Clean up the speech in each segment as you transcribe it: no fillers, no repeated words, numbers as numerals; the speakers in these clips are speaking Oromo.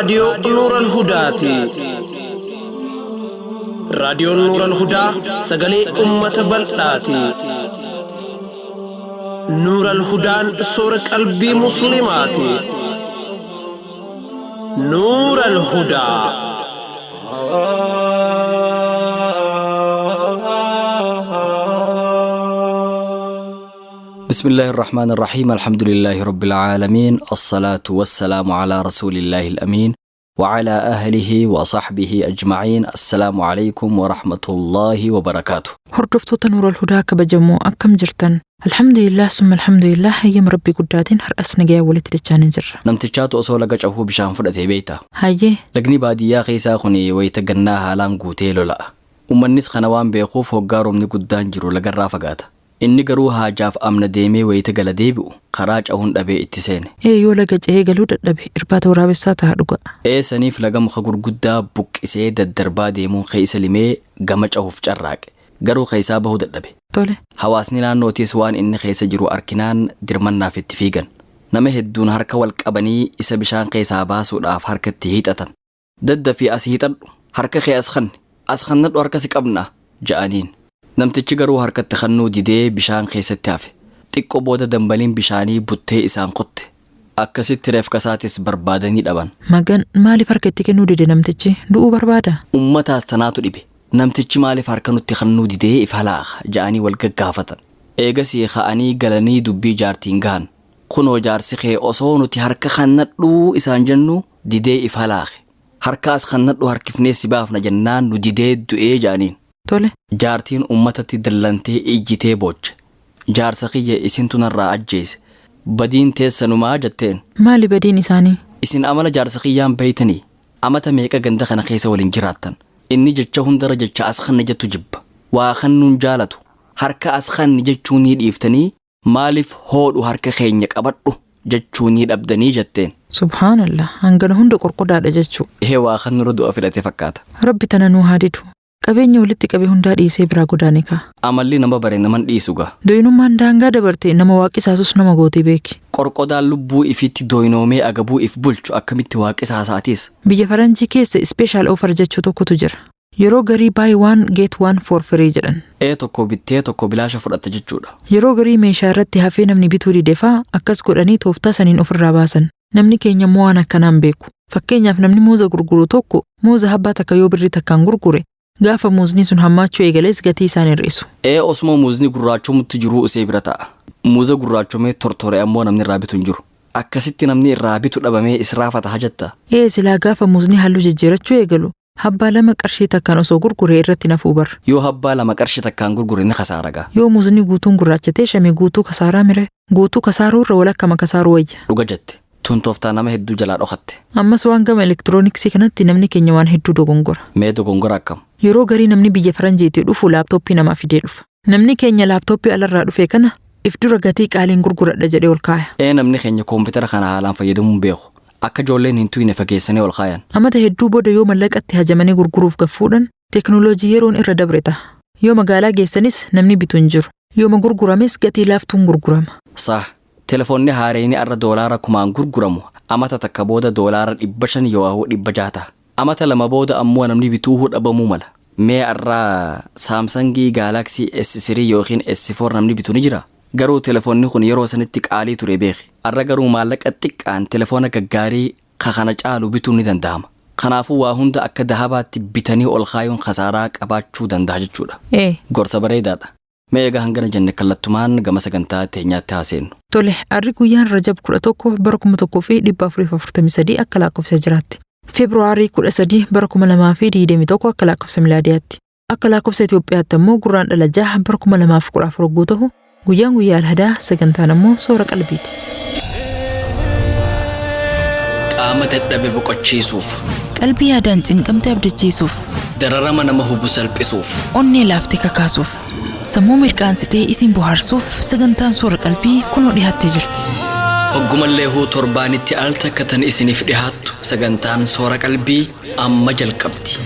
Raadiyoo Nuural Hudaati. Raadiyoon Nuural Hudaa sagalee uummata bal'aati. Nuural Hudaan soora qalbii Musliimaati. Nuural Hudaa. بسم الله الرحمن الرحيم، الحمد لله رب العالمين، الصلاة والسلام على رسول الله الأمين وعلى أهله وصحبه أجمعين. السلام عليكم ورحمة الله وبركاته. Hordoftoota Nuural Hudaa kabajamoo, akkam jirtan? Alhamdulillah, summa alhamdulillah, hayyama Rabbii guddaatiin har'as nagayaan walitti dachaanii jirra. Namtichaatu osoo laga cehuu bishaan fudhatee beeyta. Hayyee. Lagni baadiyyaa keessaa kun wayita gannaa haalaan guutee lola'a. Uummannis kana waan beekuuf hoggaa roobni guddaan jiru lagarraa fagaata. Inni garuu haajaaf amna deemee wayita gala deebi'u karaa cahuun dhabee itti seene. Ee, yoo laga ce'ee galuu dadhabe irbaata waraabessaa ta'a dhuga. Ee, saniif laga muka gurguddaa buqqisee daddarbaa deemuun keessa limee gama cahuuf carraaqe. Garuu keessaa bahuu dadhabe. Tole. Hawaasni naannootis waan inni keessa jiru arkinaan dirmannaaf itti fiigan. Nama hedduun harka wal qabanii isa bishaan keessaa baasuudhaaf harka itti hiixatan. "Daddafii as hiixadhu, harka kee as kanni, as kannadhu, harka si qabna," ja'aniin. Namtichi garuu harkatti kannuu didee bishaan keessatti hafe. Xiqqoo booda dambaliin bishaanii buttee isaan qotte. Akkasitti reefka isaatis barbaadanii dhaban. Magan, maaliif harka itti kennuu dide namtichi? Du'uu barbaada? Ummataas tanaatu dhibe. "Namtichi maaliif harka nutti kannuu didee if halaaqa?" ja'anii wal gaggaafatan. Eegasii ka'anii galanii dubbii jaartiin gahan. "Kunoo jaarsi kee osoo nuti harka kannadhuu isaan jennu didee if halaaqe. Harkaas kannadhu, harkifnee si baafna jennaan nu didee du'ee," ja'aniin. Tole. Jaartiin ummatatti dallantee ijjitee booche. "Jaarsa kiyya isintu narraa ajjeese. Badiin teessanumaa," jetteen. Maali badiin isaanii? "Isin amala jaarsa kiyyaan beeytanii, amata meeqa ganda kana keessa waliin jiraattan. Inni jecha hundarra jecha as kanna jettu jibba. Waa kannuun jaalatu. Harka as kanni jechuu ni dhiiftanii maaliif hoodhu harka keenya qabadhu jechuu ni dhabdanii?" jetteen. Subhaanallah, hangana hunda qorqodaadha jechuu. Ehee, waa kannurra du'a filate fakkaata. Rabbi tana nuu haa didu. Qabeenya walitti qabe hundaa dhiisee biraa godaane kaa. Amalli nama bare naman dhiisu gaa. Doyinummaan daangaa dabarte nama waaqisaasus nama gootee beeki. Qorqodaan lubbuu ifitti doynoomee agabuu if bulchu akkamitti waaqisaasaatiis? Biyya faranjii keessa special offer jechuu tokkotu jira. Yeroo garii buy one get one for free jedhan. Ee, tokko bittee tokko bilaasha fudhatta jechuudha. Yeroo garii meeshaa irratti hafee namni bituu dide faa akkas godhanii tooftaa saniin ofirraa baasan. Namni keenya immoo waan akkanaan beeku. Fakkeenyaaf, namni muuza gurguru tokko muuza habbaa takka yoo birrii takkaan gurgure, gaafa muuzni sun hammaachuu eegales gatii isaan hir'isu. Ee, osuma muuzni gurraachomutti jiruu isee bira ta'a. Muuza gurraachomee tortore ammoo namni irraa bitu hin jiru. Akkasitti namni irraa bitu dhabamee israafata hajatta. Ee, silaa gaafa muuzni halluu jijjiirachuu eegalu habbaa lama qarshii takkaan osoo gurgure irratti nafuu bara. Yoo habbaa lama qarshii takkaan gurgure ni kasaara gaa. Yoo muuzni guutuun gurraachatee shame guutuu kasaaraa mire, guutuu kasaaruu irra walakkama kasaaruu wayya. Dhuga jette. Tun tooftaa nama hedduu jalaa dhokatte. Ammas waan gama elektirooniksii kanatti namni keenya waan hedduu dogongora. Mee dogongora akkam? Yeroo garii namni biyya faranjiitii dhufu laaptooppii namaa fidee dhufa. Namni keenya laaptooppii alarraa dhufe kana if dura gatii qaaliin gurguradha jedhee ol kaaya. Ee, namni keenya koompitara kana haalaan fayyadamuun beeku. Akka ijoolleen hin tuyne fageessanii ol kaayan. Amata hedduu booda yoo mallaqatti hajamanii gurguruuf gaffuudhan teekinooloojii yeroon irra dabre ta'a. Yoo magaalaa geessanis namni bitu hin jiru. Yooma gurgurames gatii laaftuun gurgurama. Sah, telefoonni haareenii arra doolaara kumaan gurguramu amata takka booda $500 yoo 600 ta'a. Amata 2 booda ammoo namni bituuhuu dhabamuu mala. Mee arraa Saamsangii Galaxy S3 yookiin S4 namni bitu ni jira. Garuu telefoonni kun yeroo sanitti qaalii ture beeki. Arra garuu maallaqa xiqqaan telefoona gaggaarii ka kana caalu bituun ni danda'ama. Kanaafuu waa hunda akka dahabaatti bitanii ol kaayuun kasaaraa qabaachuu danda'a jechuudha. Ee. Gorsa bareedaadha. Mee egaa hangana jenne, kallattumaan gama sagantaa teenyaatti haaseennu. Tole, arri guyyaan Rajab 11 bara 1443 akka lakkoofsa jiraatti. Feebruaarii 13 bara 2021 akka lakkoofsa milaadiyaatti. Akka lakkoofsa Itoophiyaatti ammoo Gurraandhala 6 bara 2014 hogguu ta'u, guyyaan guyyaa Alhadaa, sagantaan ammoo soora qalbiiti. Qaama dadhabe boqochiisuuf. Qalbii yaadaan cinqamte abdachiisuuf. Dararama nama hubu salphisuuf. Onnee laaftee kakaasuuf. Sammuu mirqaansitee isin bohaarsuuf sagantaan soora qalbii kunoo dhiyaattee jirti. Hoggumallee huu torbaanitti al takka tan isiniif dhihaattu sagantaan soora qalbii amma jalqabdi.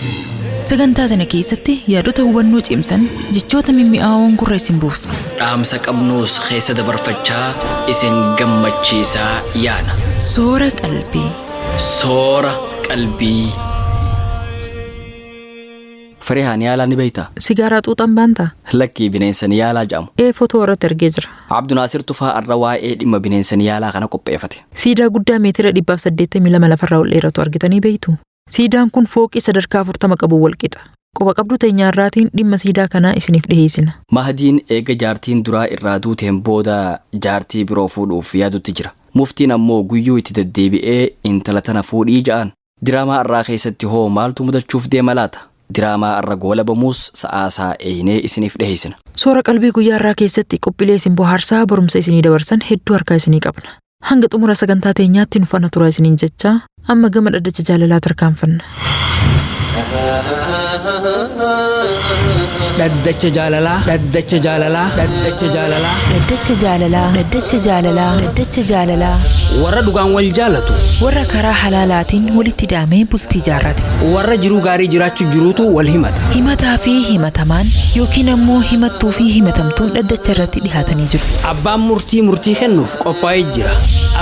Sagantaa tana keessatti yaadota hubannoo cimsan, jechoota mimmi'aawoon gurra isin buusu. Dhaamsa qabnuus keessa dabarfachaa isin gammachiisaa yaana. Soora qalbii. Soora qalbii. Firee niyaalaa ni beeytaa? Sigaaraa xuuxan baantaa? Lakkii bineensa niyaalaa jedhamu. Ee, footoo irratti argee jira. Abdunaasir Tufaa arra waa'ee dhimma bineensa niyaalaa kana qopheeffate. Siidaa guddaa meetira 182 lafarraa ol dheeratu argitanii beeytu. Siidaan kun fooqii sadarkaa 40 qabu wal qixa. Quba qabdu teenyaarraatiin dhimma siidaa kanaa isiniif dhiheessina. Mahdiin eega jaartiin duraa irraa duuteen booda jaartii biroo fuudhuuf yaadutti jira. Muftiin ammoo guyyuu itti deddeebi'ee intala tana fuudhii ja'an. Diraamaa irraa keessatti hoo maaltu mudachuuf deema laata? Diraamaa irra goolabamuus sa'aasaa eeynee isiniif dhiheessina. Soora qalbii guyyaa irraa keessatti qophiilee isin bohaarsaa barumsa isinii dabarsan hedduu harkaa isinii qabna. Hanga xumura sagantaa teenyaatti nu faana turaa isiniin jecha amma gama dhaddacha jaalalaa tarkaanfanna. Dhaddacha jaalalaa. Dhaddacha jaalalaa. Dhaddacha jaalalaa. Dhaddacha jaalalaa. Dhaddacha jaalalaa. Dhaddacha jaalalaa. Warra dhugaan wal jaalatu. Warra karaa halaalaatiin walitti hidhamee bultii jaarrate. Warra jiruu gaarii jiraachuu jiruutu wal himata. Himataa fi himatamaan yookiin ammoo himattuu fi himatamtuun dhaddacha irratti dhihaatanii jiru. Abbaan murtii murtii kennuuf qophaa'ee jira.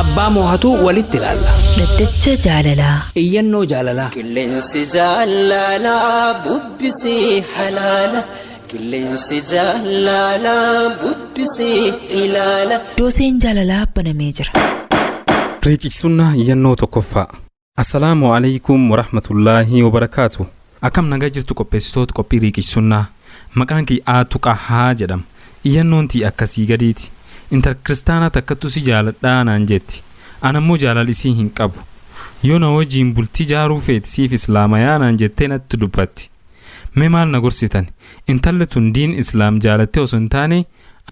Abbaa moohatu walitti ilaalla. Dhaddacha jaalalaa. Iyyannoo jaalalaa. Qilleensi jaalalaa bubbisee halaala. Qilleensi jaalalaa bubbisee ilaala. Dooseen jaalalaa banamee jira. Riiqichisunnaa iyyannoo tokkoffaa. Assalaamu alaikum warahmatullaahi wabarakaatu. Akkam nagaa jirtu qopheessitoota qophii riiqichisunnaa. Maqaan kee Aatu Qahaa jedhama. Iyyannoon tii akkasii gadiiti. Intala kiristaanaa takkattu si jaaladhaa naan jetti. An ammoo jaalala isii hin qabu. Yoo na wajjin bultii jaaruu feeti siif islaamayaa naan jettee natti dubbatti. Mee maal na gorsitan? Intalli tun diin islaam jaalattee osoo hin taane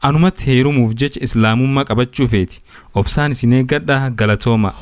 anumatti heerumuuf jecha islaamummaa qabachuu feeti. Obsaan isin eeggadha, galatooma.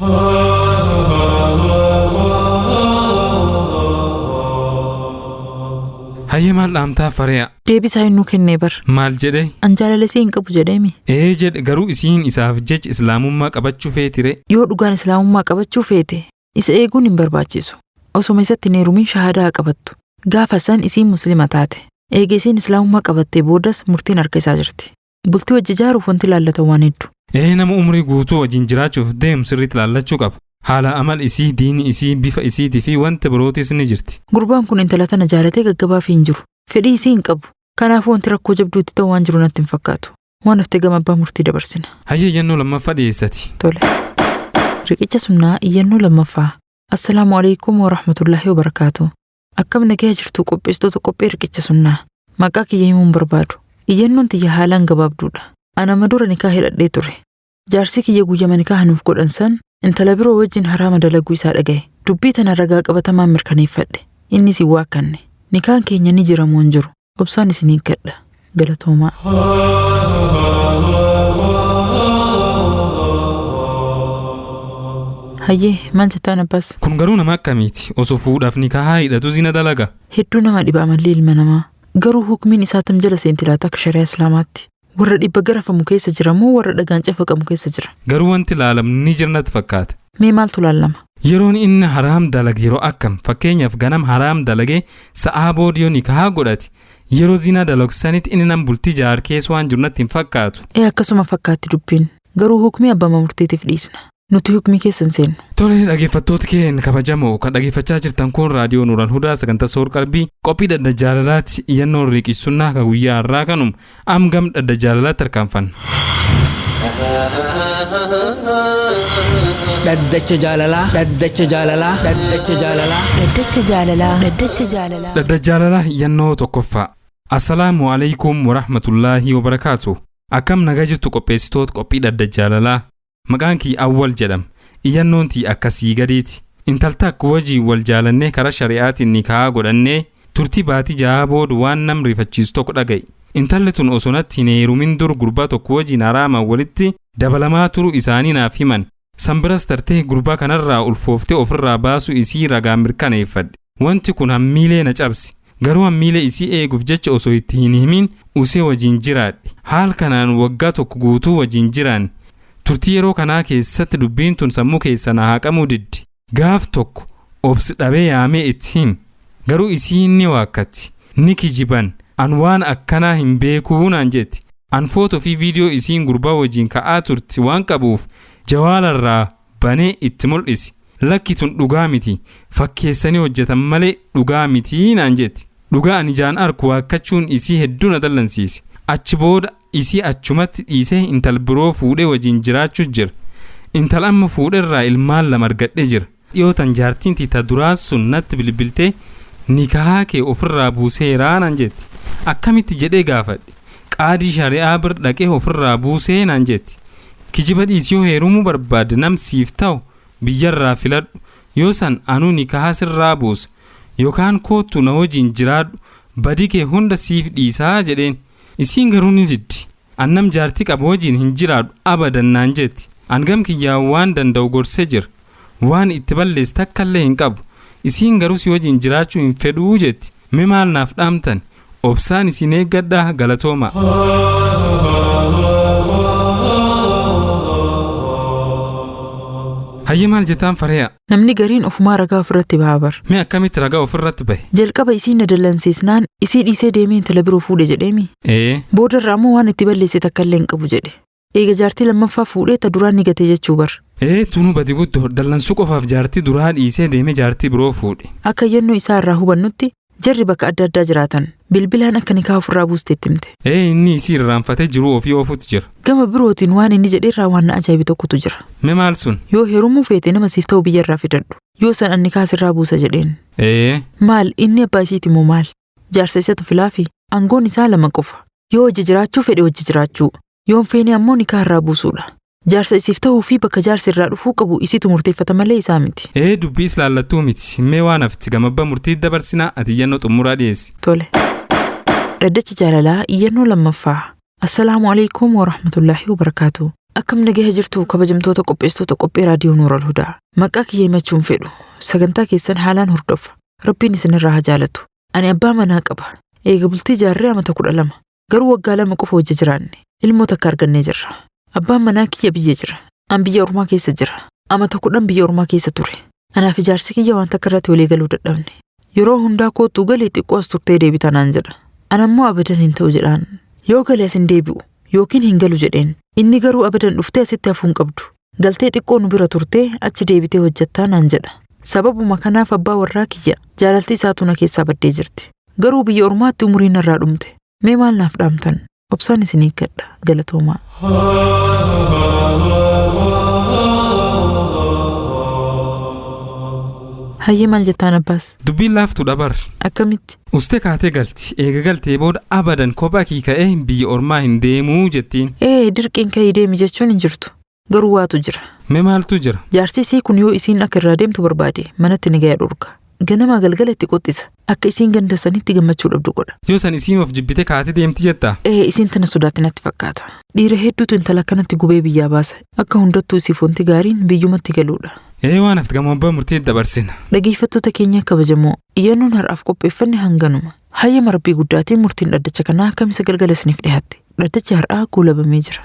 Hayyee, maal dhaamtaa faree'a? Deebisaa innuu kennee bar. Maal jedhee? An jaalala isii hin qabu jedheemi. Ee jedhe, garuu isiin isaaf jecha islaamummaa qabachuu feetire. Yoo dhugaan islaamummaa qabachuu feete isa eeguun hin barbaachisu. Osoma isatti hin heerumin shahaadaa haa qabattu. Gaafa san isiin musliima taate. Eega isiin islaamummaa qabattee boodas murtiin harka isaa jirti. Bultii wajji ijaaruuf wanti ilaallatan waan hedduu. Ee, nama umrii guutuu wajjin jiraachuuf deemu sirriitti ilaallachuu qaba. Haala amal isii, diini isii, bifa isiitii fi wanta birootis ni jirti. Gurbaan kun intala tana jaalatee gaggabaafii hin jiru. Fedhii isii hin qabu. Kanaafuu wanti rakkoo jabduu itti ta'u waan jiru natti hin fakkaatu. Waan haftee gama abbaa murtii dabarsina. Hayyee, iyyannoo lammaffaa dhiyeessati. Tole. Riqicha sunnaa iyyannoo lammaffaa. Assalaamu alaikum warahmatullaahi wabarakaatu. Akkam nagaya jirtu qopheessitoota qophii riqicha sunnaa? Maqaa kiyya himuu hin barbaadu. Iyyannoon tiyya haalaan gabaabduudha. Ana amma dura nikaa hidhadhee ture. Jaarsi kiyya guyyama nikaa nuuf godhan san intala biroo wajjin haraama dalaguu isaa dhagaye. Dubbii tana ragaa qabatamaan mirkaneeffadhe. Innis hin waakkanne. Nikaan keenya ni jira moo hin jiru? Obsaan isin eeggadha. Galatoomaa. Hayyee, maal jettaan abbaas? Kun garuu nama akkamiiti? Osoo fuudhaaf nikaa hidhatu zina dalaga. Hedduu nama dhiba amalli ilma namaa. Garuu hukmiin isaa tam jala seenti laata akka shari'aa islaamaatti? Warra dhibba garafamu keessa jira moo warra dhagaan cafaqamu keessa jira? Garuu wanti ilaalamu ni jira natti fakkaata. Mee maaltu laalama? Yeroon inni haraam dalage yeroo akkam? Fakkeenyaaf, ganam haraam dalagee sa'aa booda yoo nikaa godhate, yeroo zinaa dalagu sanitti inni nam bultii jaar keessa waan jiru natti hin fakkaatu. Ee, akkasuma fakkaatti dubbiin. Garuu hukmii abbaa murtiitiif dhiisna. Nuti hukmii keessa hin seennu. Tole, dhaggeeffattoota keenya kabajamoo, kan dhaggeeffachaa jirtan kun raadiyoo Nuuraan Hudaa, sagantaa Soor Qalbii, qophii dhadda jaalalaatti. Iyyannoon riiqisunnaa kan guyyaa har'aa kanuma. Amgam dhadda jaalalaatti tarkaanfanna. Dhaddacha jaalalaa. Dhaddacha jaalalaa. Dhaddacha jaalalaa. Dhaddacha jaalalaa. Dhaddacha jaalalaa. Dhadda jaalalaa iyyannoo tokkoffaa. Assalaamu alaikum warahmatullaahi wabarakaatu. Akkam nagaa jirtu qopheessitoota qophii dhadda jaalalaa? Maqaan kii Awwal jedhama. Iyyannoon tii akkasii gadiiti. Intalta akka wajjin wal jaalannee karaa shari'aatiin nikaa godhannee turtii baatii 6 booda waan nam rifachiisu tokko dhagaye. Intalli tun osoo natti hin heerumin dur gurbaa tokko wajjin haraamaan walitti dabalamaa turuu isaanii naaf himan. Sanbiras tartee gurbaa kanarraa ulfooftee ofirraa baasuu isii ragaan mirkaneeffadhe. Wanti kun hammiilee na cabse. Garuu hammiilee isii eeguuf jecha osoo itti hin himin usee wajjin jiraadhe. Haal kanaan waggaa tokko guutuu wajjin jiraan. Turtii yeroo kanaa keessatti dubbiin tun sammuu keessa na haqamuu diddi. Gaaf tokko obsi dhabee yaamee itti him. Garuu isiin ni waakkatti. Ni kijiban. An waan akkanaa hin beekuu naan jetti. An footoo fi viidiyoo isiin gurbaa wajjin ka'aa turti waan qabuuf jawaalarraa banee itti mul'isi. Lakki tun dhugaa miti fakkeessanii hojjetan malee dhugaa miti naan jetti. Dhugaa ani ijaan arku waakkachuun isii hedduu na dallansiise. Achi booda isii achumatti dhiisee intal biroo fuudhee wajjin jiraachuu jira. Intal amma fuudherraa ilmaan lama argadhee jira. Dhiyootan jaartiin tita duraa sun natti bilbiltee nikahaa kee ofirraa buuseeraa naan jetti. Akkamitti jedhee gaafadhe. Qaadii shari'aa bir dhaqee ofirraa buusee naan jetti. Kijiba dhiisii yoo heerumuu barbaadde namsiif ta'u biyyarraa filadhu. Yoo san anuu nikahaa sirraa buusa. Yookaan koottu na wajjin jiraadhu badii kee hunda siif dhiisaa jedheen. Isiin garuu ni diddi. Annam jaartii qabu wajjin hin jiraadhu abadan naan jetti. Hangam kiyyaa waan danda'u gorsee jira. Waan itti balleesse takka illee hin qabu. Isiin garuu si wajjin jiraachuu hin fedhuu jetti. Mee maal naaf dhaamtan? Obsaan isin eeggadhaa galatooma. Hayyee maal jettaan Fareeya? Namni gariin ofumaa ragaa ofirratti baha bar. Mee akkamitti ragaa ofirratti bahe? Jalqaba isii na dallansiisnaan isii dhiisee deemee intala biroo fuudhe jedheemi. Ee. Boodarra ammoo waan itti balleesse takka illee hin qabu jedhe. Eega jaartii lammaffaa fuudhee ta duraan ni gate jechuu bar. Ee tunuu badi guddoo dallansuu qofaaf jaartii duraa dhiisee deemee jaartii biroo fuudhe. Akka yennoo isaa irraa hubannutti jarri bakka adda addaa jiraatan bilbilaan akka nikaa ofirraa buuste itti himte. Ee inni isii irraanfatee jiruu ofii oofuutu jira. Gama birootiin waan inni jedheerraa waan na ajaa'ibe tokkotu jira. Mee maal sun? Yoo heerumuu feete nama siif ta'u biyyarraa fidadhu. Yoo san ani nikaa sirraa buusa jedheen. Ee. Maal inni abbaa isiiti moo maal? Jaarsa isatu filaafi aangoon isaa lama qofa. Yoo hojii jiraachuu fedhe hojii jiraachuu. Yoon feene ammoo nikaa irraa buusuudha. Jaarsa isiif ta'uu fi bakka jaarsi irraa dhufuu qabu isitu murteeffata malee isaa miti. Ee dubbii is laallattuu miti. Mee waan hafti gamabba murtii dabarsinaa ati iyyannoo xumuraa dhiyeessi. Tole. Dhaddacha jaalalaa iyyannoo lammaffaa. Assalaamu alaikum wa rahmatullaahi wa barakaatu. Akkam nagaha jirtu kabajamtoota qopheessitoota qophii raadiyoo Nuural Hudaa. Maqaa kiyya himachuun fedhu. Sagantaa keessan haalaan hordofa. Rabbiin isinirraa haa jaalatu. Ani abbaa manaa qaba. Eega bultii jaarree amata 12. Garuu waggaa 2 qofa hojii jiraanne. Ilmoo takka argannee jirra. Abbaan manaa kiyya biyya jira. An biyya ormaa keessa jira. Amata 10 biyya ormaa keessa ture. Anaaf ijaarsi kiyya waan takka irratti walii galuu dadhabne. Yeroo hundaa koottuu galee xiqqoo as turtee deebita naan jedha. An ammoo abadan hin ta'u jedhaan. Yoo galee as hin deebi'u yookiin hin galu jedheen. Inni garuu abadan dhuftee asitti hafuu hin qabdu. Galtee xiqqoo nu bira turtee achi deebitee hojjettaa naan jedha. Sababuma kanaaf abbaa warraa kiyya jaalalti isaatu na keessaa baddee jirti. Garuu biyya ormaatti umuriin narraa dhumte. Mee maal naaf dhaamtan? Obsaan isin eeggadha. Galatoomaa. Hayyee maal jettaan abbaas? Dubbiin laaftuu dabar. Akkamitti? Ustee kaatee galti. Eega galtee booda abadan kophaa kii ka'ee biyya ormaa hin deemuu jettiin. Ee dirqiin ka'ii deemi jechuun hin jirtu. Garuu waatu jira. Mee maaltu jira? Jaarsi isii kun yoo isiin akka irraa deemtu barbaade manatti ni gaya dhorka. Ganamaa galgala itti qoxxisa. Akka isiin ganda sanitti gammachuu dhabdu godha. Yoo san isiin of jibbite kaatee deemti jettaa? Ee isiin tana sodaatti natti fakkaata. Dhiira hedduutu intala akkanatti gubee biyyaa baasa. Akka hundattuu isiif wanti gaariin biyyumatti galuudha. Ee waan hafti gamobbaa murtii dabarsina. Dhageeffattoota keenya kabajamoo iyyannoon har'aaf qopheeffanne hanganuma. Hayyama Rabbii guddaatiin murtiin dhaddacha kanaa kamisa galgala isiniif dhiyaatte. Dhaddachi har'aa goolabamee jira.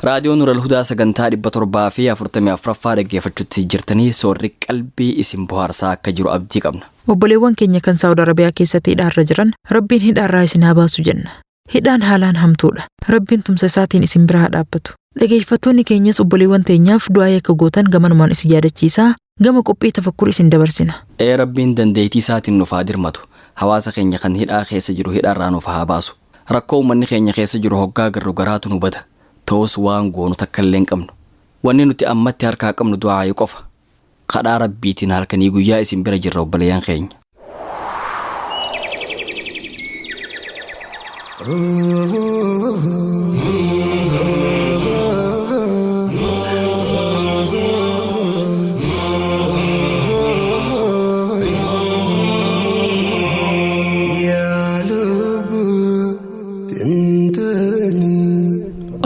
Raadiyoon Nuural Hudaa sagantaa 744ffaa dhaggeeffachuutti jirtanii soorri qalbii isin bohaarsaa akka jiru abdii qabna. Obboleewwan keenya kan Saawud Arabiyaa keessatti hidhaarra jiran Rabbiin hidhaarraa isin haa baasu jenna. Hidhaan haalaan hamtuudha. Rabbiin tumsa isaatiin isin bira haa dhaabbatu. Dhageeffattoonni keenyas obboleewwan teenyaaf du'aa akka gootan gamanumaan isin yaadachiisaa gama qophii tafakkur isin dabarsina. Ee Rabbiin dandeettii isaatiin nuuf haa dirmatu. Hawaasa keenya kan hidhaa keessa jiru hidhaarraa nuuf haa baasu. Rakkoo uummanni keenya keessa jiru hoggaa garru garaatu nu bada. Ta'us waan goonu takka illee hin qabnu. Wanni nuti ammatti harkaa qabnu du'aayii qofa. Kadhaa Rabbiitiin halkanii guyyaa isin bira jirra obboleeyyan keenya.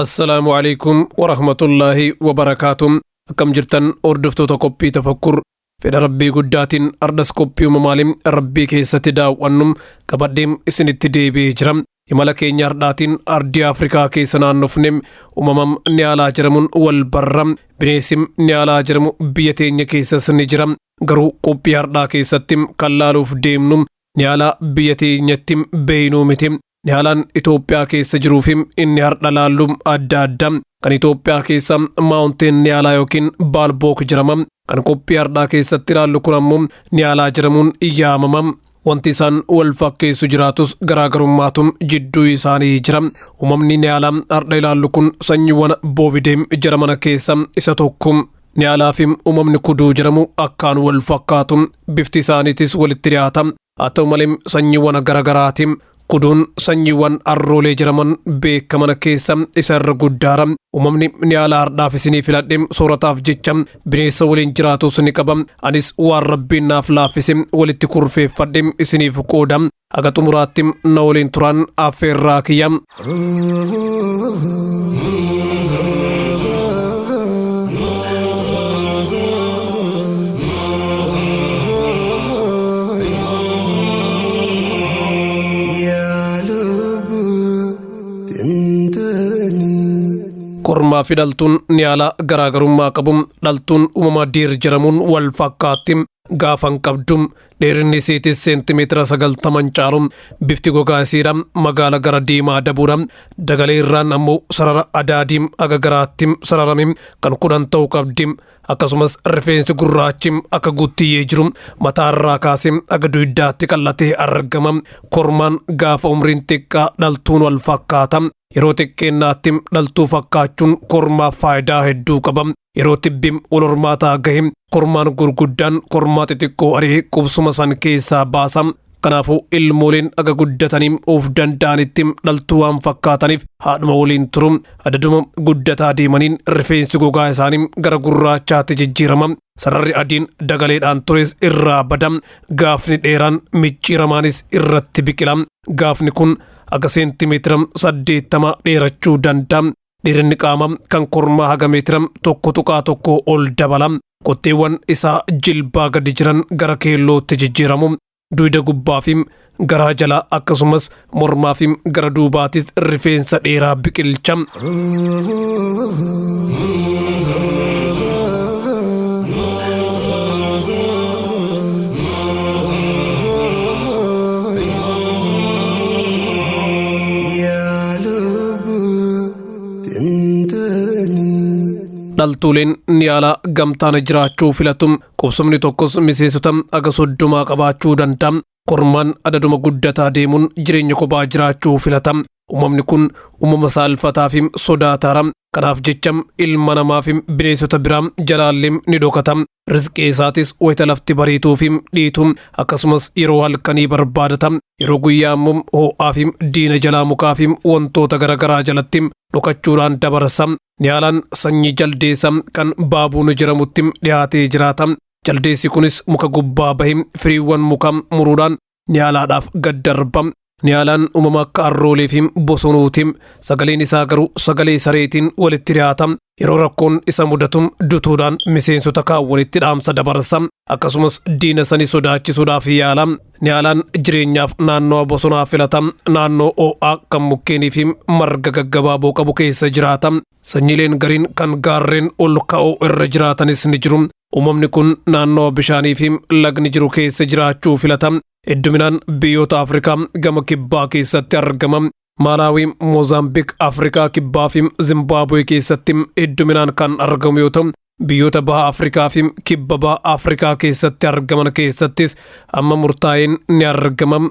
Assalaamu alaikum warahmatullaahi wabarakaatuh. Akkam jirtan hordoftoota qophii tafakkur fedha rabbii guddaatiin ardas qophii uumamaalee rabbii keessatti daawwannu qabadheem isinitti deebi'ee jira. Imala keenya hardhaatiin ardii Afrikaa keessa naannofne uumamam ni alaa jedhamuun wal barra. Bineensi ni alaa jedhamu biyya teenya keessas ni jira. Garuu qophii hardhaa keessatti kan laaluuf deemnu ni alaa biyya teenyatti beeynuu miti. Niyaalaan Itoophiyaa keessa jiruu fi inni har'a laallu adda adda. Kan Itoophiyaa keessa Mountain Niyaalaa yookiin Baalbook jedhama. Kan qophii har'aa keessatti ilaallu kun ammoo Niyaalaa jedhamuun yaamama. Wanti isaan wal fakkeessu jiraatus garaagarummaatu jidduu isaanii jira. Uumamni Niyaalaa har'a ilaallu kun sanyiiwwan Bovidae jedhaman keessa isa tokko. Niyaalaa fi uumamni kuduu jedhamu akkaan wal fakkaatu. Bifti isaaniitis walitti dhiyaata. Haa ta'u malee sanyiiwwan garaagaraati. Kuduun sanyiiwwan arroolee jedhaman beekaman keessa isa irra guddaadha. Uumamni Niyaalaa har'aaf isinii filadhe soorataaf jecha bineensa waliin jiraatus ni qaba. Anis waan rabbiin naaf laaffise walitti kurfeeffadhe isiniif qooda. Haga xumuraatti na waliin turan affeerraa kiyya. Kormaa fi dhaltuun Niyaalaa garaagarummaa qabu. Dhaltuun uumama deer jedhamuun wal fakkaatti. Gaafan qabdu dheerinni isiitis seentimeetira 90 caalu. Bifti gogaa isiidha magaala gara diimaa dabuudha. Dagalee irraan ammoo sarara adaadii aga garaatti sararame kan 10 ta'u qabdi. Akkasumas rifeensi gurraachi akka guttiyyee jiru mataa irraa kaasee aga dugdaatti qal'atee argama. Kormaan gaafa umriin xiqqaa dhaltuun wal fakkaata. Yeroo xiqqeennaatti dhaltuu fakkaachuun kormaaf faayidaa hedduu qaba. Yeroo tibbi wal hormaataa gahe kormaan gurguddaan kormaa xixiqqoo ari'ee qubsuma san keessaa baasa. Kanaafuu ilmooleen aga guddatanii of danda'anitti dhaltuu waan fakkaataniif haadhuma waliin turu. Adaduma guddataa deemaniin rifeensi gogaa isaanii gara gurraachaatti jijjiirama. Sararri adiin dagaleedhaan tures irraa bada. Gaafni dheeraan micciiramaanis irratti biqila. Gaafni kun aga seentimeetira 80 dheerachuu danda'a. Dheerinni qaamaa kan kormaa haga meetira 1.1 ol dabala. Qotteewwan isaa jilbaa gadi jiran gara keellootti jijjiiramu. Dugda gubbaa fi garaa jalaa akkasumas mormaa fi gara duubaatis rifeensa dheeraa biqilcha. Dhaltuuleen Niyaalaa gamtaan jiraachuu filatu. Qubsumni tokkos miseensota aga 30 qabaachuu danda'a. Kormaan adaduma guddataa deemuun jireenya kophaa jiraachuu filata. Uumamni kun uumama saalfataa fi sodaataadha. Kanaaf jecha ilma namaa fi bineensota biraa jalaallee ni dhokata. Rizqii isaatis wayita lafti bariituu fi dhiitu akkasumas yeroo halkanii barbaadata. Yeroo guyyaa immoo ho'aa fi diina jalaa mukaa fi wantoota garaagaraa jalatti dhokachuudhaan dabarsa. Niyaalaan sanyii jaldeessa kan baabuun jedhamutti dhiyaatee jiraata. Jaldeessi kunis muka gubbaa bahee firiiwwan mukaa muruudhaan Niyaalaadhaaf gad darba. Niyaalaan uumama akka arroolee fi bosonuuti. Sagaleen isaa garuu sagalee sareetiin walitti dhiyaata. Yeroo rakkoon isa mudatu dutuudhaan miseensota kaawwanitti dhaamsa dabarsa. Akkasumas diina sanii sodaachisuudhaaf yaala. Niyaalaan jireenyaaf naannoo bosonaa filata. Naannoo ho'aa kan mukkeenii fi marga gaggabaaboo qabu keessa jiraata. Sanyiileen gariin kan gaarreen ol ka'oo irra jiraatanis ni jiru. Uumamni kun naannoo bishaanii fi lagni jiru keessa jiraachuu filata. Hedduminaan biyyoota Afrikaa gama kibbaa keessatti argama. Maalaawii, Moozaambiik, Afrikaa kibbaa fi Zimbaabuwee keessatti hedduminaan kan argamu yoo ta'u, biyyoota baha Afrikaa fi kibba baha Afrikaa keessatti argaman keessattis amma murtaa'een ni argama.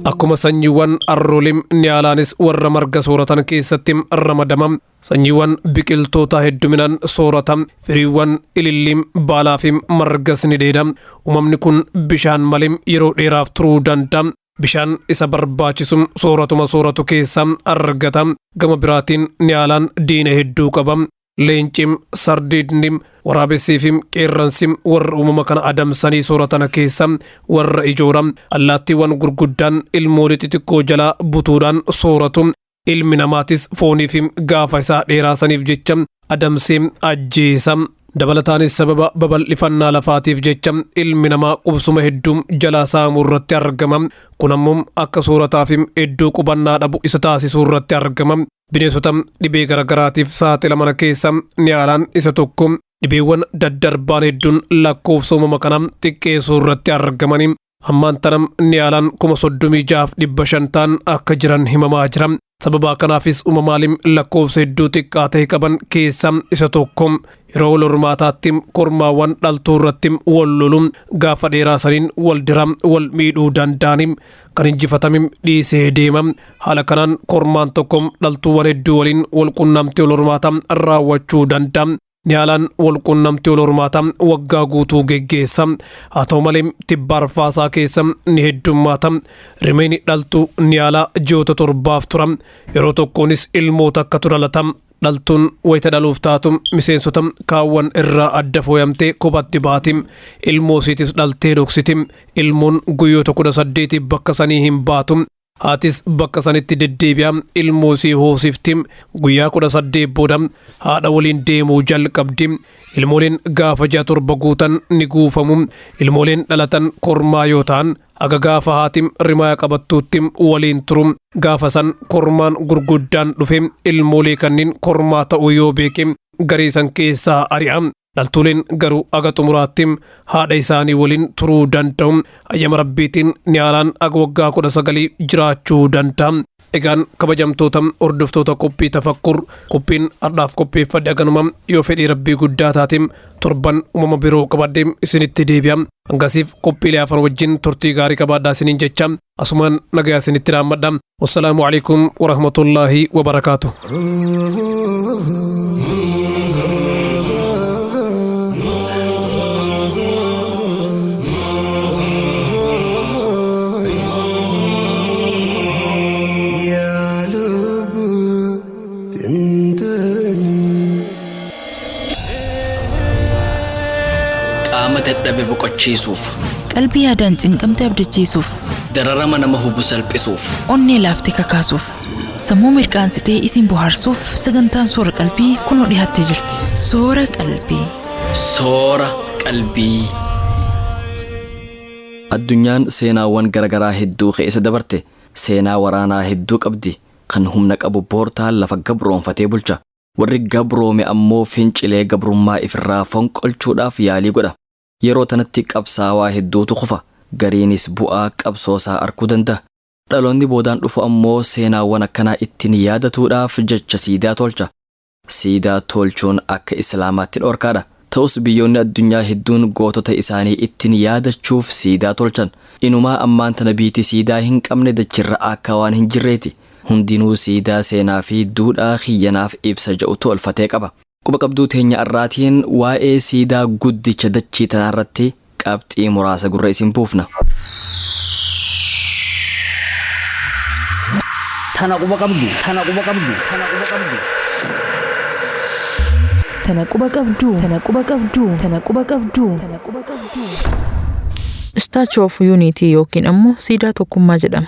Akkuma sanyiiwwan arroolee Niyaalaanis warra marga sooratan keessatti ramadama. Sanyiiwwan biqiltoota hedduminaan soorata. Firiiwwan ililliin baalaa fi margas ni dheeda. Uumamni kun bishaan malee yeroo dheeraaf turuu danda'a. Bishaan isa barbaachisu sooratuma sooratu keessa argata. Gama biraatiin Niyaalaan diina hedduu qaba. Leencim, sardiidni, waraabessii fi qeerransi warra uumama kana adamsanii sooratan keessa warra ijoodha. Allaattiiwwan gurguddaan ilmoolee xixiqqoo jalaa butuudhaan sooratu. Ilmi namaatis foonii fi gaafa isaa dheeraasaniif jecha adamsee ajjeesa. Dabalataanis sababa babal'ifannaa lafaatiif jecha ilmi namaa qubsuma hedduu jalaa saamuu irratti argama. Kun ammoo akka soorataaf hedduu qubannaa dhabu isa taasisuu irratti argama. Bineensota dhibee garaagaraatiif saaxilaman keessa niyaalaan isa tokko. Dhibeewwan daddarbaan hedduun lakkoofsa uumama kanaa xiqqeessuu irratti argamani. Ammaan tanam niyaalaan 36,500 ta'an akka jiran himamaa jira. Sababa kanaafis uumamaaleen lakkoofsa hedduu xiqqaa ta'e qaban keessaa isa tokko. Yeroo wal hormaataatti kormaawwan dhaltuu irratti wal lolu gaafa dheeraa saniin wal dira wal miidhuu danda'ani kan injifatame dhiisee deema. Haala kanaan kormaan tokko dhaltuuwwan hedduu waliin wal qunnamtii wal hormaataa raawwachuu danda'a. Niyaalaan wal qunnamtii wal hormaataa waggaa guutuu geggeessa. Haa ta'u malee tibba arfaasaa keessa ni heddummaata. Rimeen dhaltuu niyaalaa ji'oota 7 tura. Yeroo tokkoonis ilmoota akka dhalata. Dhaltuun wayita dhaluuf taatu miseensota kaawwan irraa adda fooyamtee kophatti baati. Ilmoo isiitis dhaltee dhoksiti. Ilmoon guyyoota 18 bakka sanii hin baatu. Haatis bakka sanitti deddeebi'a ilmoo isii hoosifti. Guyyaa 18 booda haadha waliin deemuu jalqabdi. Ilmooleen gaafa ji'a 7 guutan ni guufamu. Ilmooleen dhalatan kormaa yoo ta'an aga gaafa haati rimaa qabattuutti waliin turu. Gaafa san kormaan gurguddaan dhufe ilmoolee kanneen kormaa ta'uu yoo beeke garee san keessaa ari'a. Dhaltuuleen garuu aga xumuraatti haadha isaanii waliin turuu danda'u. Ayyama rabbiitiin niyaalaan aga waggaa 19 jiraachuu danda'a. Egaan kabajamtoota hordoftoota qophii tafakkur qophiin har'aaf qopheeffadhe aganuma yoo fedhii rabbii guddaa taate torban uumama biroo qabadhe isinitti deebi'a. Hangasiif qophiilee hafan wajjin turtii gaarii qabaadhaa isiniin jecha asumaan nagayaa isinitti dhaammadha. Wassalaamu alaikum warahmatullaahi wabarakaatu. Qaama dadhabe boqochiisuuf, Qalbii yaadaan cinqamte abdachiisuuf, dararama nama hubu salphisuuf, onnee laaftee kakaasuuf, sammuu mirqaansitee isin bohaarsuuf sagantaan soora qalbii kunoo dhiyaattee jirti. Soora qalbii. Soora qalbii. Addunyaan seenaawwan garaagaraa hedduu keessa dabarte. Seenaa waraanaa hedduu qabdi. Kan humna qabu boortaan lafa gabroonfatee bulcha. Warri gabroome ammoo fincilee gabrummaa ifirraa fonqolchuudhaaf yaalii godha. Yeroo tanatti qabsaawaa hedduutu kufa. Gariinis bu'aa qabsoosaa arguu danda'a. Dhaloonni boodaan dhufu ammoo seenaawwan akkanaa ittiin yaadatuudhaaf jecha siidaa tolcha. Siidaa tolchuun akka Islaamaatti dhorkaadha. Ta'us biyyoonni addunyaa hedduun gootota isaanii ittiin yaadachuuf siidaa tolchan. Inumaa ammaan tana biitii siidaa hin qabne dachirra akka waan hin jirreeti. Hundinuu siidaa seenaa fi duudhaa kiyyanaaf ibsa jedhu tolfatee qaba. Quba qabduu teenya arraatiin waa'ee siidaa guddicha dachii tanaarratti qabxii muraasa gurra isin buufna. Tana quba qabdu. Tana quba qabdu. Tana quba qabdu. Tana quba qabdu. Tana quba qabdu. Tana quba qabdu. Tana quba qabdu. Statue of Unity yookiin ammoo siidaa tokkummaa jedhama.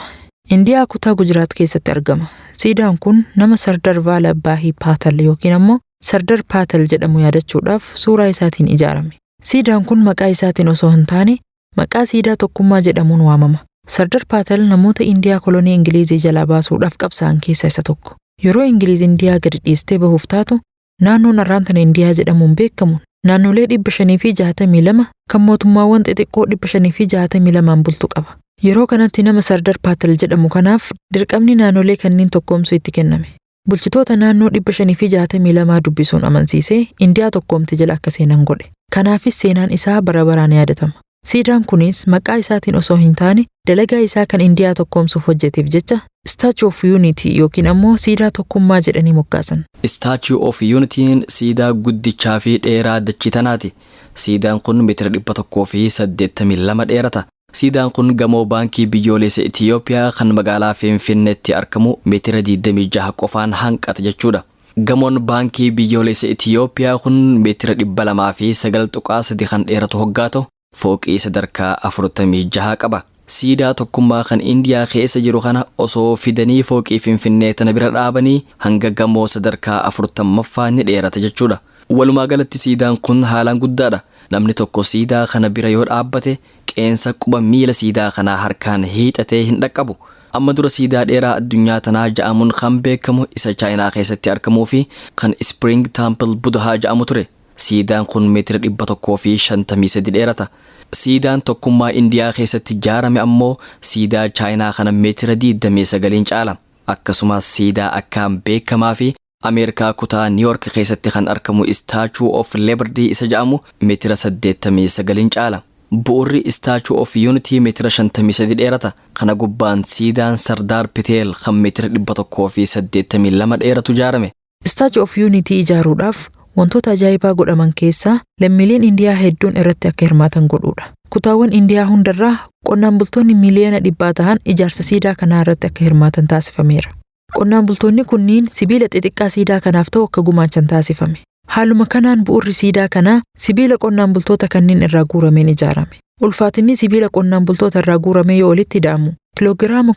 Indiyaa kutaa Gujiraat keessatti argama. Siidaan kun nama Sardar Vallabhbhai Paatal yookiin ammoo Sardar Paatal jedhamu yaadachuudhaaf suuraa isaatiin ijaarame. Siidaan kun maqaa isaatiin osoo hin taane maqaa siidaa tokkummaa jedhamuun waamama. Sardar Paatal namoota Indiyaa kolonii Ingilizii jalaa baasuudhaaf qabsaa'an keessaa isa tokko. Yeroo Ingiliz Indiyaa gadi dhiistee bahuuf taatu naannoon har'aan tana Indiyaa jedhamuun beekamu naannolee 562 kan mootummaawwan xixiqqoo 562 bultu qaba. Yeroo kanatti nama Sardar Paatal jedhamu kanaaf dirqamni naannolee kanneen tokkoomsuu itti kenname. Bulchitoota naannoo 562 dubbisuun amansiisee Indiyaa tokkoomte jala akka seenan godhe. Kanaafis seenaan isaa bara baraan yaadatama. Siidaan kunis maqaa isaatiin osoo hin taane dalagaa isaa kan Indiyaa tokkoomsuuf hojjeteef jecha Statue of Unity yookiin ammoo siidaa tokkummaa jedhanii moggaasan. Statue of Unity'n siidaa guddichaa fi dheeraa dachii tanaati. Siidaan kun meetira 182 dheerata. Siidaan kun gamoo baankii biyyoolessa Itiyoophiyaa kan magaalaa Finfinneetti argamu meetira 26 qofaan hanqata jechuudha. Gamoon baankii biyyoolessa Itiyoophiyaa kun meetira 209.3 kan dheeratu hoggaa ta'u fooqii sadarkaa 46 qaba. Siidaa tokkummaa kan Indiyaa keessa jiru kana osoo fidanii fooqii Finfinnee tana bira dhaabanii hanga gamoo sadarkaa 40ffaa ni dheerata jechuudha. Walumaa galatti siidaan kun haalaan guddaadha. Namni tokko siidaa kana bira yoo dhaabbate qeensa quba miila siidaa kanaa harkaan hiixatee hin dhaqqabu. Amma dura siidaa dheeraa addunyaa tanaa ja'amuun kan beekamu isa Chaayinaa keessatti argamuu fi kan Spring Temple Budahaa ja'amu ture. Siidaan kun meetira 153 dheerata. Siidaan tokkummaa Indiyaa keessatti ijaarame ammoo siidaa Chaayinaa kana meetira 29 caala. Akkasumas siidaa akkaan beekamaa fi Ameerikaa kutaa Niiyork keessatti kan argamu Statue of Liberty isa jedhamu meetira 89 caala. Bu'urri Statue of Unity meetira 53 dheerata. Kana gubbaan siidaan Sardaar Piteel kan meetira 182 dheeratu ijaarame. Statue of Unity ijaaruudhaaf wantoota ajaa'ibaa godhaman keessaa lammiileen Indiyaa hedduun irratti akka hirmaatan godhuudha. Kutaawwan Indiyaa hundarraa qonnaan bultoonni miiliyoona 100 ta'an ijaarsa siidaa kanaa irratti akka hirmaatan taasifameera. Qonnaan bultoonni kunniin sibiila xixiqqaa siidaa kanaaf ta'u akka gumaachan taasifame. Haaluma kanaan bu'urri siidaa kanaa sibiila qonnaan bultoota kanneen irraa guurameen ijaarame. Ulfaatinni sibiila qonnaan bultoota irraa guurame yoo walitti hidhamu kiloogiraama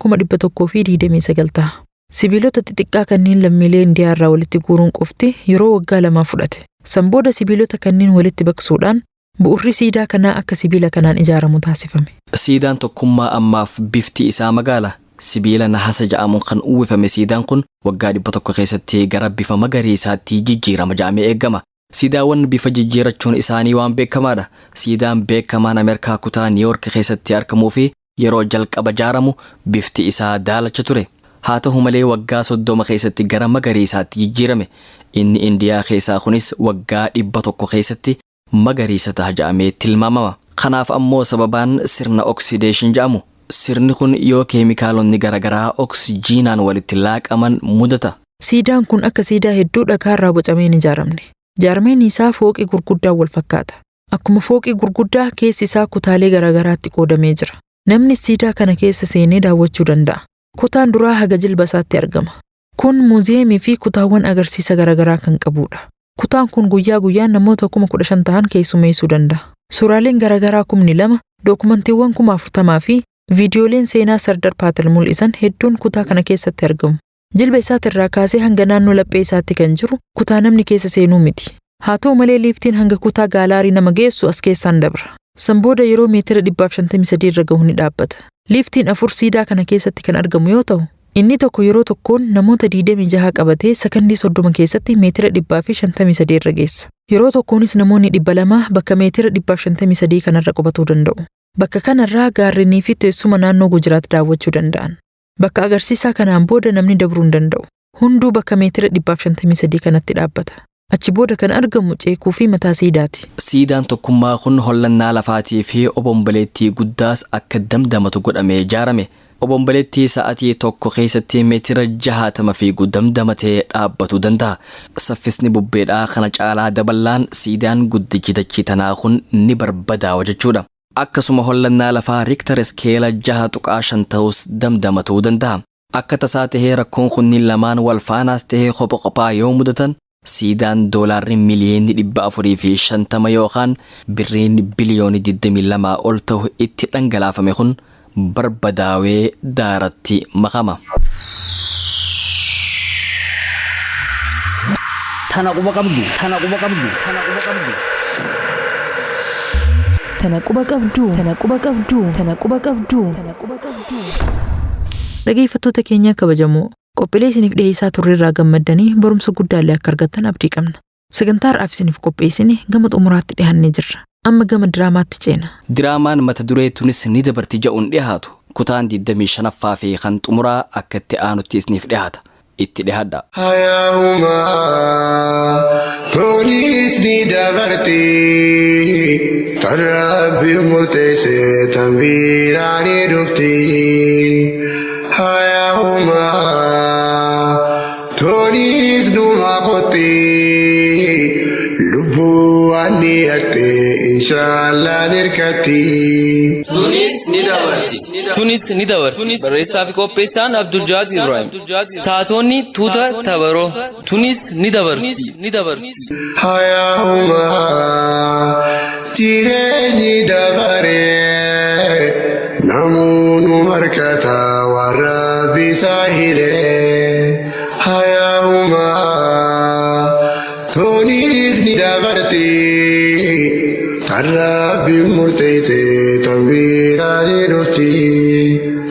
129 ta'a. Sibiilota xixiqqaa kanneen lammiilee Indiyaa irraa walitti guuruun qofti yeroo waggaa 2 fudhate. San booda sibiilota kanneen walitti baqsuudhaan bu'urri siidaa kanaa akka sibiila kanaan ijaaramu taasifame. Siidaan tokkummaa ammaaf bifti isaa magaala. Sibiila nahasa ja'amuun kan uwwifame siidaan kun waggaa 100 keessatti gara bifa magariisaatti jijjiirama ja'amee eegama. Siidaawwan bifa jijjiirachuun isaanii waan beekamaadha. Siidaan beekamaan Ameerikaa kutaa Niiyork keessatti argamuu fi yeroo jalqaba ijaaramu bifti isaa daalacha ture. Haa ta'u malee waggaa 30 keessatti gara magariisaatti jijjiirame. Inni Indiyaa keessaa kunis waggaa 100 keessatti magariisa ta'a ja'amee tilmaamama. Kanaaf ammoo sababaan sirna oksideeshin ja'amu. Sirni kun yoo keemikaalonni garaagaraa oksijiinaan walitti laaqaman mudata. Siidaan kun akka siidaa hedduu dhagaarraa bocamee hin ijaaramne. Jaarmeen isaa fooqii gurguddaan wal fakkaata. Akkuma fooqii gurguddaa keessi isaa kutaalee garaagaraatti qoodamee jira. Namni siidaa kana keessa seenee daawwachuu danda'a. Kutaan duraa haga jilba isaatti argama. Kun muuziyeemii fi kutaawwan agarsiisa garaagaraa kan qabudha. Kutaan kun guyyaa guyyaan namoota 15,000 ta'an keessummeessuu danda'a. Suuraaleen garaagaraa 2,000, dookumantiiwwan 40,000 fi viidiyooleen seenaa Sardar Paatel mul'isan hedduun kutaa kana keessatti argamu. Jilba isaatirraa kaasee hanga naannoo laphee isaatti kan jiru kutaa namni keessa seenuu miti. Haa ta'u malee liiftiin hanga kutaa gaalaarii nama geessu as keessaan dabra. San booda yeroo meetira 153 irra gahu ni dhaabbata. Liiftiin 4 siidaa kana keessatti kan argamu yoo ta'u, inni tokko yeroo tokkoon namoota 26 qabatee sakandii 30 keessatti meetira 153 irra geessa. Yeroo tokkoonis namoonni 200 bakka meetira 153 kanarra qubatuu danda'u. Bakka kanarraa gaarrenii fi teessuma naannoo Gujiraat daawwachuu danda'an. Bakka agarsiisaa kanaan booda namni dabruu hin danda'u. Hunduu bakka meetira 153 kanatti dhaabbata. Achi booda kan argamu ceekuu fi mataa siidaati. Siidaan tokkummaa kun hollannaa lafaatii fi obomboleettii guddaas akka damdamatu godhamee ijaarame. Obomboleettii sa'atii tokko keessatti meetira 60 fiigu damdamatee dhaabbatuu danda'a. Saffisni bubbeedhaa kana caalaa daballaan siidaan guddichi dachii tanaa kun ni barbadaawa jechuudha. Akkasuma hollannaa lafaa Riiktar iskeela 6.5 ta'us damdamatuu danda'a. Akka tasaa tahee rakkoon kunniin lamaan wal faanaas tahee kopha kophaa yoo mudatan siidaan doolaarri miliyoonni 450 yookaan birriin biliyoonni 22 ol ta'u itti dhangalaafame kun barbadaawee daaratti makama. Tana quba qabdu. Tana quba qabdu. Tana quba qabdu. Tana quba qabdu. Tana quba qabdu. Tana quba qabdu. Tana quba qabdu. Dhaggeeffattoota keenya kabajamoo qophiilee isiniif dhiyeessaa turreerraa gammaddanii barumsa guddaallee akka argattan abdii qabna. Sagantaa har'aaf isiniif qopheessine gama xumuraatti dhiyaannee jirra. Amma gama diraamaatti ceena. Diraamaan mata duree tunis ni dabarti ja'uun dhiyaatu. Kutaan 25ffaa fi kan xumuraa akka itti aanutti isiniif dhiyaata. Itti dhiyaadha. Hayyahumaa tunis ni dabarti kan rabbi murteesse tan biraa ni dhufti. Hayyahumaa tunis dhuma qotti lubbuu waan ni haqxe inshaallah nirkatti. Tunis ni dabarti. Tunis ni dabarti. Barreessaa fi qopheessaan Abdul Jaad Ibrahim. Taatonni tuuta tabaroo. Tunis ni dabarti. Hayyahumaa jireenyi dabaree namoonni markata warra bisaa hiree. Hayyahumaa tunis ni dabarti. Tanbiiraanii dhufti.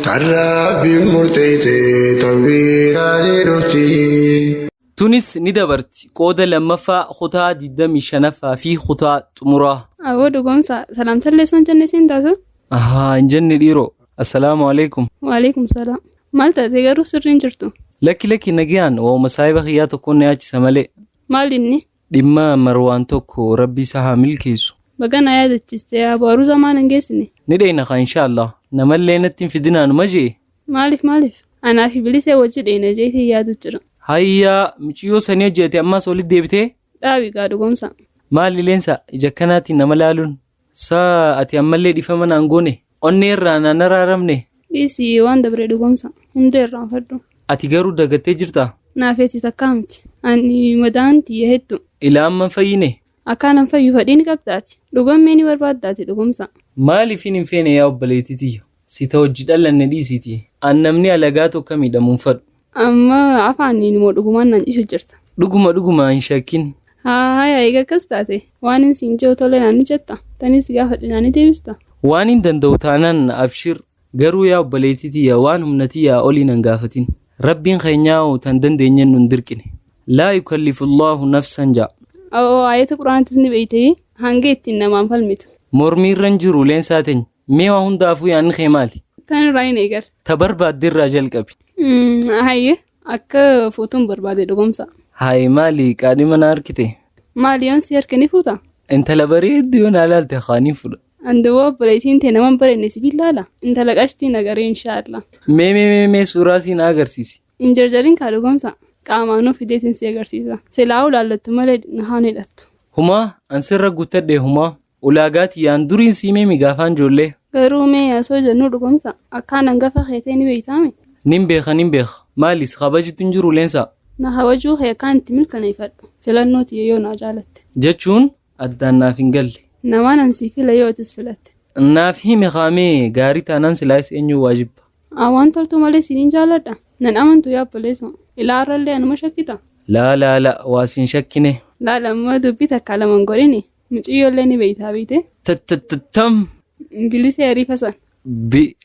Tarraabbiin murteessee tanbiiraanii dhufti. Tunis ni dabarti qooda lammaffaa kutaa 25ffaa fi kutaa xumuraa. Aboo dhugoomsa salaamtallee son jenne siin taasisu. Ahaa hin jenne dhiiroo. Assalaamu alaikum. Waalaikum salaam. Maal taate garuu sirriin jirtu? Lakki lakki nagayaan waa'uma saahiba kiyyaa tokkoon na yaachisa malee. Maal inni? Dhimma Marwaan tokko rabbi isa haa milkeessu. Baga na yaadachiiste aboo aruuza maal hin geessine? Ni dheeyna kaa inshaallah. Namallee natti hin fidinaan ma jee? Maaliif maaliif? Anaa fi bilisee wajji dheeyna jeetii yaadu jira. Hayyaa miciyyoo sanii hojjete ammas walitti deebitee? Dhaabi gaa dhugoomsa. Maali leensa ija akkanaatiin nama laaluun? Saa ati ammallee dhifama naan goone? Onnee irraa naan araaramne? Dhiisii waan dabre dhugoomsa. Hunda irraanfadhu. Ati garuu dagattee jirtaa? Naafeeti takkaa miti. Ani madaan tiyya hedduu. Ilaa amma hin fayyine? Akkaanan fayyu fedhii ni qabdaati. Dhugommee ni barbaaddaati dhugoomsa. Maaliifin hin feene yaa obboleettii tiyya? Si ta hojii dhalanne dhiisiiti. An namni alagaa tokko miidhamuun hin fedhu. Amma afaaniin immoo dhugumaan naan ciisu jirta. Dhuguma dhuguma hin shakkin. Haa eega akkas taate waan hin siin jiru tole naan ni jetta. Tanis gaafadhe naan ni deebista. Waan hin danda'u taanaan abshir. Garuu yaa obboleettii tiyya waan humna tiyyaa olii nan gaafatin. Rabbiin keenyaa tan dandeenyeen nun dirqine. Laa yukallifu Allahu nafsan ja'a. Oo ayata quraanattis ni beeytee hanga ittiin namaan falmitu. Mormii irra hin jiru leensaa teenya. Mee waa hundaafuu yaadni kee maali? Tan irraa hin eegal. Ta barbaadde irraa jalqabi. Hayyee akka fuutuun barbaade dhugoomsa. Hayi maali qaadhima na harkite? Maali yoon si harka ni fuuta? Intala bareedduu yoo naa laalte kaaniin fudha. Andawoo obboleettiin tee nama hin bareedne si billaala. Intala qashtii nagaree inshaallah. Mee mee mee mee suuraa siin agarsiisi. Hin jarjarin kaa dhugoomsa. Qaamaanuu fideetiin si agarsiisa. Silaa ulaallattu malee haan hidhattu. Humaa an sirra guuttadhe humaa. Ulaagaa tiyyaan duriin siimee migaafaan ijoollee. Garuu mee osoo jennuu dhugoomsa. Akkaan hangafa keetee ni beeytaame. Nin beeka nin beeka. Maalis kabajitu hin jiru leensaa. Na kabajuu kee akkaan itti mirkaneeffadhu. Filannoo tiyya yoo naa jaalatte. Jechuun addaan naaf hin galle. Namaan an sii fila yoo atis filatte. Naaf himi kaamee gaarii taanaan silaayis eenyuu waajibba. Waan toltuu malee siiniin jaaladha. Nan amantu yaa obboleessa. Ilaarrallee anuma shakkita. Laa laa laa waa siin shakkine. Laala ammoo dubbii takka lama hin godhini. Mucayyoollee ni beeytaa beeyte. Tattattam. Bilisee ariifa san.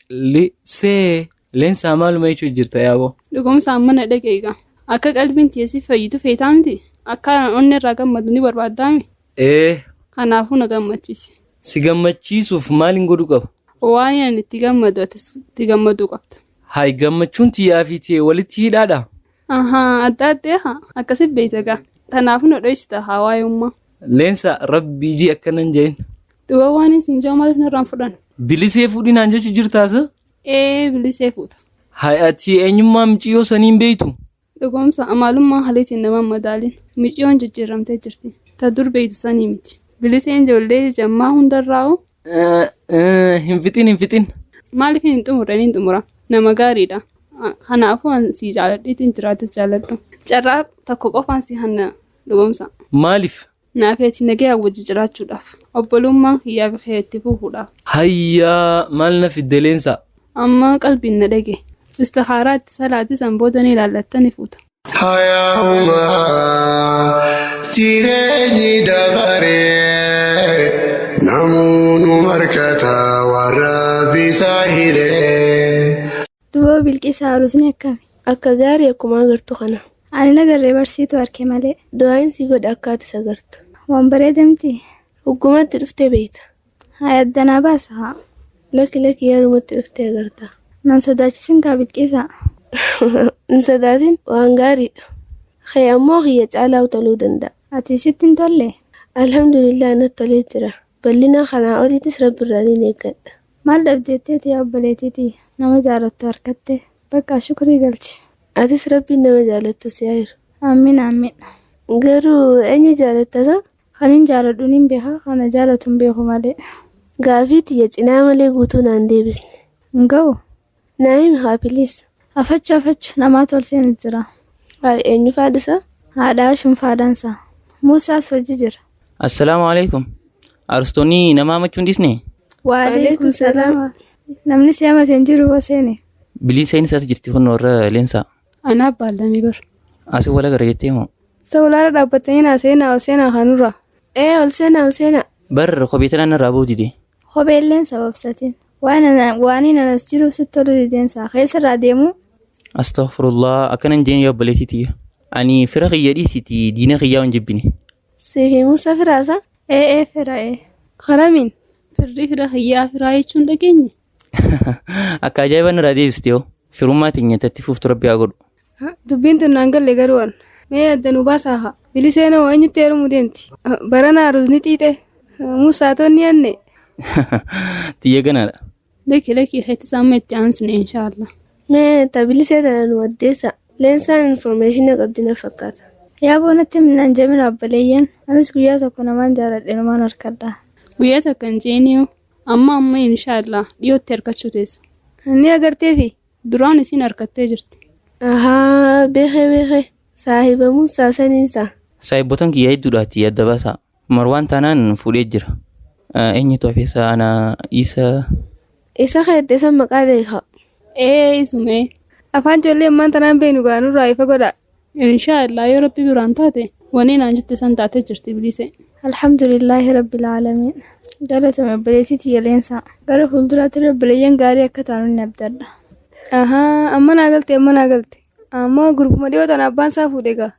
Bilisee. Leensaa maaluma jechuun jirta yaaboo. Dhugumsaan mana dhaqee egaa. Akka qalbiin teessi fayyitu feetaa miti. Akka onni irraa gammadu ni barbaaddaami. Ee. Kanaafuu na gammachiisi. Si gammachiisuuf maaliin godhuu qaba? Waan ani itti gammadu atis itti gammaduu qabda. Hayi gammachuun tiyyaa fi tiyee walitti hidhaadha. Ahaa adda addee haa akkasi beeyta gaa. Kanaafuu na dhoysita haa waayummaa. Leensa rabbii ji akkanan jeen. Duba waan isin jiru maaliif narraan fudhan? Bilisee fuudhinaan jechu jirtaas? Ee bilisee fuuta. Hayi ati eenyummaa mucayyoo sanii hin beeytu? Dhugoomsa amaalummaa haliitiin nama madaalin. Mucayyoon jijjiiramtee jirti. Ta dur beeytu sanii miti. Biliseen ijoollee jammaa hundarraa'u. Hin fixin hin fixin. Maaliif hin xumurre hin xumura. Nama gaariidha. Kanaafuu an si jaaladheetiin jiraatus jaaladhu. Carraa tokko qofaan si hanna dhugoomsa. Maaliif? Naafeeti nagaya wajji jiraachuudhaaf. Obbolummaan kiyyaa fi kee itti fufuudhaaf. Hayyaa maal na fidde leensa? Amma qalbiin na dhage. Istikhaaraatti salaati san booda ni ilaallatta ni fuuta. Hayyaa'ummaa jireenyi dabaree namoonni markata warra bisaa hiree. Duba bilqisaa aruusni akkami? Akka gaarii akkuma agartu kana. Ani nagarree barsiitu arke malee. Du'aayin si godha akka ati sagartu. Waan bareedamti. Hoggumatti dhuftee beeyta. Haa addanaa baasa haa. Lakki lakki yaadumatti dhuftee agarta. Nan sodaachisin kaa bilqisaa. Hin sodaatin waan gaariidha. Kee ammoo kiyya caalaa toluu danda'a. Ati sitti hin tolle? Alhamdulillah natti tolee jira. Bal'ina kanaa oliitis rabbi irraa ni eeggadha. Maal dhabdeetteeti yaa obboleettiiti nama jaalattu harkatte bakka shukrii galchi. Atis rabbiin nama jaalattu si haa Amiin amiin. Garuu eenyu jaalattata? Kanin jaaladhu nin beeka kana jaalatu hin beeku malee. Gaafii tiyya cinaa malee guutuu naan deebisne. Hin ga'u. Naa himi haa piliis. Afachu afachu namaa tolseen jira. Haa eenyu faadhisa? Haadhaa shunfaadhaansa. Muusaas wajji jira. Assalaamu alaikum. Arstoonni nama hamachuu hin dhiisne? Waalaikum salaam. Namni si hamate hin jiru seene. Biliseen isaas jirti kun warra leensaa. Anaaf baallamee bar. Asii wal agarra jettee moo? Sawulaara dhaabbatanii naa seenaa ol seenaa kanurra. Ee ol seenaa ol seenaa. Bar kophee tanaan irraa boodite. Kopheelleen sababsatiin. Waan anas jiruuf sitti toluu dideensaa keessarraa deemu. Astaghfirullah, akkana hin jeen yaa obboleettii tiyya. Ani fira kiyya dhiisiti diina kiyyaa hin jibbine. Siif Musa firaasa? Ee fira ee. Karamiin? Firri fira kiyyaa firaa jechuun dhageenye. Akka ajaa'iba nurraa deebiste hoo. Firummaa teenya tatti fuuftu rabbi haa godhu. Dubbiin tun naan galle garuu an. Mee adda nu baasaa haa. Biliseen hoo eenyutti heerumuu deemti? Barana aruuzni xiixe. Musaatonni anne. Xiyya ganaadha. Laki laki heetti amma itti aansine inshaallah. Mee ta bilisee tana nu addeessa. Leensaan informeeshinii qabdi na fakkaata. Yaa boonatti nan jabina obboleeyyan. Anis guyyaa tokko namaan jaaladhe numaan harkadha. Guyyaa takka hin jeeniyoo. Amma amma inshaallah dhiyootti harkachuu teessa. Ni agarteefi? Duraan isin harkattee jirti. Ahaa beekee beekee. Saahiba Musaa saniinsa. Saahibbotan kiyya hedduudhaati adda baasaa. Marwaan taanaan fuudhee jira. Eenyutu hafeessa ana isa. Isa keette san maqaa beeka. Ee isumee. Afaan ijoollee ammaan tanaan beenu gaanurraa ifa godha. Inshaallah yoo rabbi biraan taate wanni naan jette san taatee jirti bilise. Alhamdulillaahi rabbil aalamiin. Galatame obboleettii tiyya leensaa. Gara fuulduraatti obboleeyyan gaarii akka taanu ni abdadha. Ahaa amma naa galte amma naa galte. Amma gurbuma dhiyoo tana abbaan isaa fuudhe gaa.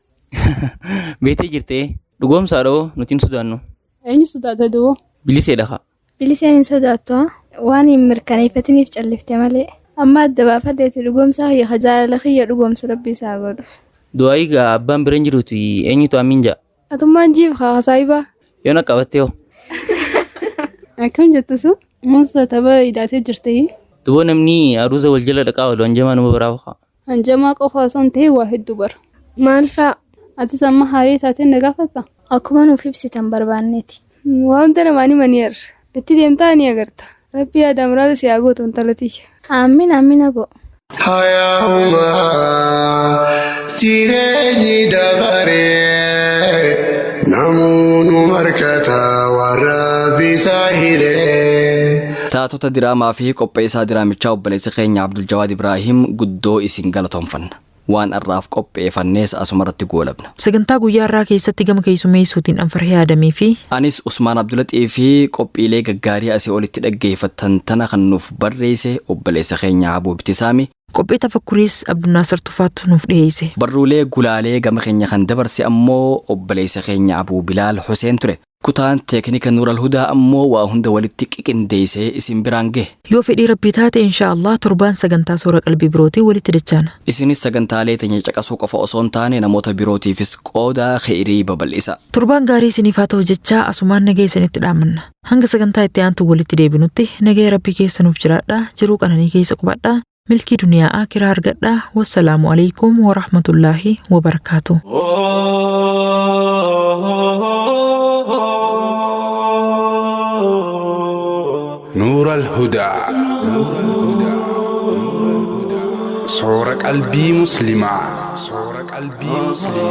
Beetee jirtee dhugoomsaa dhoo nuti hin sodaannu. Eenyu sodaata duwwaa? Biliseedha haa. Biliseen hin sodaattu waan hin mirkaneeffatiniif callifte malee. Amma adda baafadheeti dhugoomsaa kiyya jaalala kiyya dhugoomsu rabbi isaa godhu. Du'aayi gaa abbaan bira hin jiruuti eenyutu amiin ja'a. Atummaan jiif haa saayibaa. Yoo na qabattee hoo. Akkam jettu sun? Musa tapha hidhaatee jirti. Duboo namni aruuza wal jala dhaqaa oolu hanjamaa nama biraa fa'a. Hanjamaa qofa osoo hin ta'in waa hedduu bara. Maal fa'a? Atis amma haaree taatee na gaafatta? Akkuma nuuf ibsitan barbaanneeti. Waa hunda namaan himanii arra. Itti deemtaa ni agarta. Rabbi yaada muraasa si haa gootu intala tiyya. Amiin amiin aboo. Hayyaa'ummaa jireenyi dabaree namoonni markata warra bisaa hiree. Taatota diraamaa fi qopheessaa diraamichaa obboleessi keenya Abdul Jawaad Ibraahim guddoo isin galatoomfanna. Waan har'aaf qopheeffannees asumarratti goolabna. Sagantaa guyyaa har'aa keessatti gama keessummeessuutiin Anfarhee Adamii fi Anis Usmaan Abdulaxii fi qophiilee gaggaarii asii olitti dhaggeeffattan tana kan nuuf barreesse obboleessa keenya Abuu Ibtisaami. Qophii tafakkuriis Abdunnaasar Tufaatu nuuf dhiyeesse. Barruulee gulaalee gama keenya kan dabarse ammoo obboleessa keenya Abuu Bilaal Huseen ture. Kutaan teeknika Nuural Hudaa ammoo waa hunda walitti qiqindeessee isin biraan gahe. Yoo fedhii rabbii taate inshaallah torbaan sagantaa soora qalbii birootiin walitti dachaana. Isinis sagantaalee teenya caqasuu qofa osoo hin taane namoota birootiifis qooda kheyrii babal'isa. Torbaan gaarii isiniif haa ta'u jechaa asumaan nagaya isinitti dhaamanna. Hanga sagantaa itti aantu walitti deebinutti nagaya rabbii keessa nuuf jiraadhaa jiruu qananii keessa qubadhaa milkii duniyaa akiraa argadhaa wassalaamu alaikum warahmatullaahi wabarakaatu. نور الهدى صور قلبي مسلمة صور قلبي مسلمة.